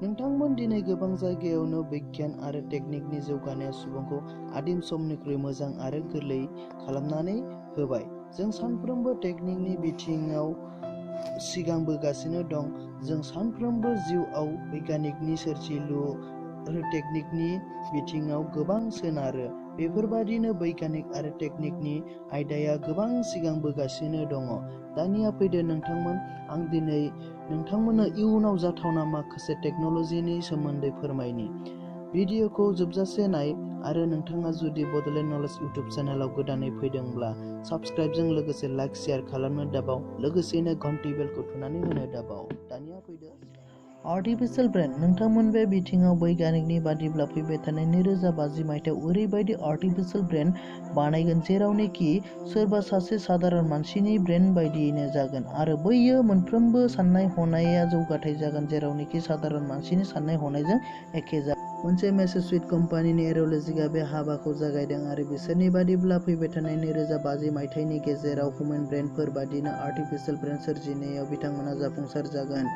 नोंथांमोन दिनै गोबां जायगायावनो बिगियान आरो टेकनिकनि जौगानाया सुबुंखौ आदिम समनिख्रुइ मोजां आरो गोरलै खालामनानै होबाय। जों सानफ्रोमबो टेकनिकनि बिथिङाव सिगांबोगासिनो दं। जों सानफ्रोमबो जिउआव बैज्ञानिकनि सोरजिलु आरो टेकनिकनि बिथिङाव गोबां सोनारो। बेफोरबादिनो बैज्ञानिक आरो टेकनिकनि आयदाया गोबां सिगांबोगासिनो दङ। दानिया फैदो आं दिनै नोंथांमोननो इयुनाव जाथावना माखासे टेक्न'लजिनि सोमोन्दै फोरमायनि। भिडिअखौ जोबजासे नाय आरो नोंथाङा जुदि बड'लेण्ड नलेज इउटिउब चेनेलाव गोदानै फैदोंब्ला साबस्क्राइबजों लोगोसे लाइक शेयार खालामनो दाबाव, लोगोसेनो घन्टी बेलखौ थुनानै होनो दाबाव। दानिया फैदो आर्टिफिशियेल ब्रेन। नोंथांमोन बे बिथिङाव बैज्ञानिकनि बादिब्ला फैबाय थानाय 2050 मायथाइयाव ओरैबायदि आर्टिफिशियेल ब्रेन बानायगोन जेरावनोखि सोरबा सासे सादारन मानसिनि ब्रेन बायदियैनो जागोन आरो बैयो मोनफ्रोमबो साननाय हनाया जौगाथाय जागोन जेरावनोखि सादारन मानसिनि साननाय हनायजों एखे जागोन। मोनसे मेसेचुसेट्स कम्पानिनि एर'लजिकआ बे हाबाखौ जागायदों आरो बिसोरनि बादिब्ला फैबाय थानाय 2050 मायथाइनि गेजेराव ह्यूमेन ब्रेनफोर बादिनो आर्टिफिशियेल ब्रेन सोरजिनायाव बिथांमोना जाफुंसार जागोन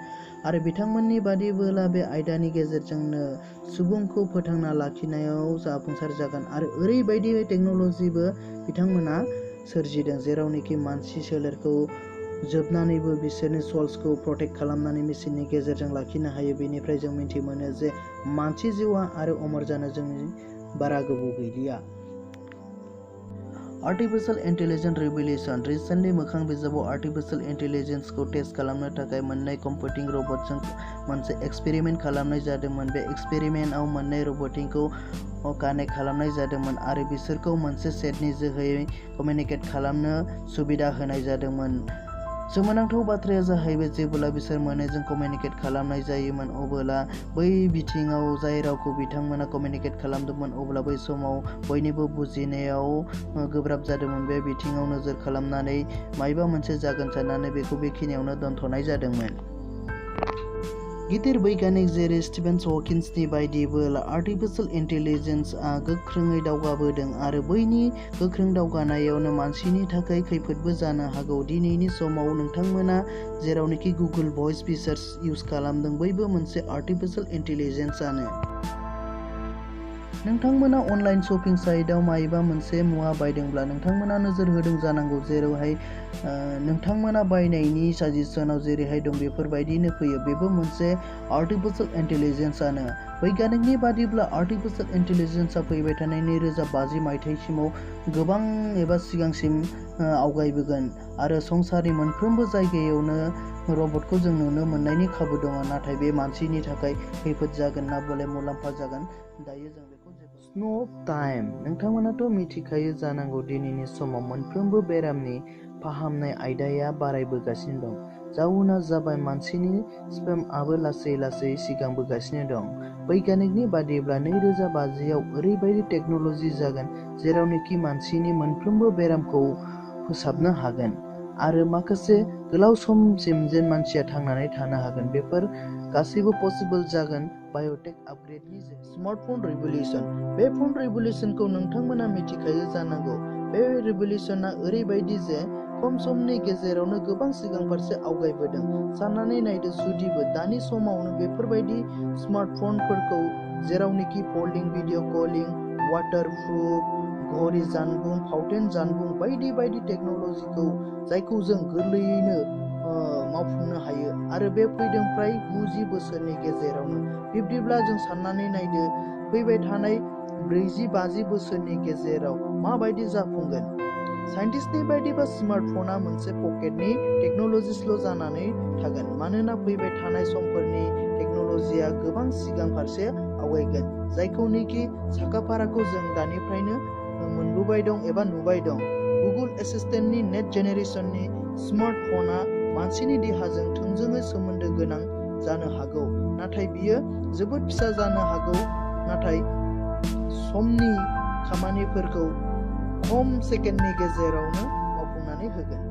आरो बिथांमोननि बादिब्ला बे आयदानि गेजेरजोंनो सुबुंखौ फोथांना लाखिनायाव जाफुंसार जागोन आरो ओरैबायदि टेक्न'लजिबो बिथांमोना सोरजिदों जेरावनोखि मानसि सोलेरखौ जोबनानैबो बिसोरनि सोल्सखौ प्रटेक्ट खालामनानै मेसिननि गेजेरजों लाखिनो हायो। बेनिफ्राय जों मिथि मोनो जे मानसि जिउआ आरो अमर जानो जोंनि बारा गोबाव गैलिया। आर्टिफिशियेल इन्टेलिजेन्स रिभलिउसन। रिसेन्टलि मोखां बिजाबाव आर्टिफिशियेल इन्टेलिजेन्सखौ टेस्ट खालामनो थाखाय मोननै कम्पिउटिं रबटजों मोनसे एक्सपेरिमेन्ट खालामनाय जादोंमोन। बे एक्सपेरिमेन्टआव मोननै रबटखौ कानेक्ट खालामनाय जादोंमोन आरो बिसोरखौ मोनसे सेटनि जोहै कमिउनिकेट खालामनो सुबिदा होनाय जादोंमोन। सोमोनांथाव बाथ्राया जाहैबाय जेब्ला बिसोर मोननैजों कमिउनिकेट खालामनाय जायोमोन अब्ला बै बिथिङाव जाय रावखौ बिथांमोना कमिउनिकेट खालामदोंमोन अब्ला बै समाव बयनिबो बुजिनायाव गोब्राब जादोंमोन। बे बिथिङाव नोजोर खालामनानै मायबा मोनसे जागोन साननानै बेखौ बेखिनियावनो दोनथ'नाय जादोंमोन। गिदिर बैज्ञानिक जेरै स्टिफेन हकिन्सनि बायदिब्ला आर्टिफिशियेल इन्टेलिजेन्सआ गोख्रोङै दावगाबोदों आरो बैनि गोख्रों दावगानायावनो मानसिनि थाखाय खैफोदबो जानो हागौ। दिनैनि समाव नोंथांमोना जेरावनोखि गुगल भइस फिचार्स इउज खालामदों बैबो मोनसे आर्टिफिशियेल इन्टेलिजेन्सआनो। नोंथांमोना अनलाइन शपिं साइटआव मायबा मोनसे मुवा बायदोंब्ला नोंथांमोना नोजोर होदों जानांगौ जेरावहाय नोंथांमोना बायनायनि साजेसनाव जेरैहाय दं बेफोरबायदिनो फैयो। बेबो मोनसे आर्टिफिशियेल इन्टेलिजेन्सआनो। बैज्ञानिकनि बादिब्ला आर्टिफिशियेल इन्टेलिजेन्सआ फैबाय थानाय 2050 मायथाइसिमाव गोबां एबा सिगांसिम आवगायबोगोन आरो संसारनि मोनफ्रोमबो जायगायावनो रबटखौ जों नुनो मोननायनि खाबु दङ। नाथाय बे मानसिनि थाखाय खैफोद जागोन ना बले मुलाम्फा जागोन दायो जों बेखौ स्नोप टाइम। नोंथांमोनाथ' मिथिखायो जानांगौ दिनैनि समाव मोनफ्रोमबो बेरामनि फाहामनाय आयदाया बारायबोगासिनो दं। जाउना जाबाय मानसिनि स्पेमआबो लासै लासै सिगांबोगासिनो दं। बैज्ञानिकनि बादिब्ला 2050आव ओरैबायदि टेक्न'लजि जागोन जेरावनोखि मानसिनि मोनफ्रोमबो बेरामखौ फोसाबनो हागोन आरो माखासे गोलाव समसिम जेन मानसिया थांनानै थानो हागोन बेफोर गासैबो पसिबल जागोन बाय'टेक आपग्रेडनि जोहै। Smartphone revolution. बे फन रिभलिउसनखौ नोंथांमोना मिथिखायो जानांगौ। बे रिभलिउसनआ ओरैबायदि जे खम समनि गेजेरावनो गोबां सिगां फारसे आवगायबोदों। साननानै नायदो जुदिबो दानि समावनो बेफोरबायदि स्मार्टफनफोरखौ जेरावनोखि फल्डिं भिडिअ कलिं, वाटारप्रुफ, घरि जानबुं, फावथेन जानबुं बायदि बायदि टेक्न'लजिखौ जायखौ जों गोरलैयैनो मावफुंनो हायो आरो बे फैदों फ्राय 90 बोसोरनि गेजेरावनो। बिब्दिब्ला जों साननानै नायदो फैबाय थानाय 40-50 बोसोरनि गेजेराव माबायदि जाफुंगोन। साइन्टिस्टनि बायदिबा स्मार्टफना मोनसे पकेटनि टेक्न'लजिसल' जानानै थागोन मानोना फैबाय थानाय समफोरनि टेक्न'लजिया गोबां सिगां फारसे आवगायगोन जायखौनोखि साखाफाराखौ जों दानिफ्रायनो मोनबोबाय दं एबा नुबाय दं। गुगल एसिस्टेन्टनि नेक्स्ट जेनेरेसननि स्मार्टफना मानसिनि देहाजों थोंजोङै सोमोन्दो गोनां जानो हागौ नाथाय बियो जोबोद फिसा जानो हागौ नाथाय समनि खामानिफोरखौ खम सेकेन्डनि गेजेरावनो मावफुंनानै होगोन।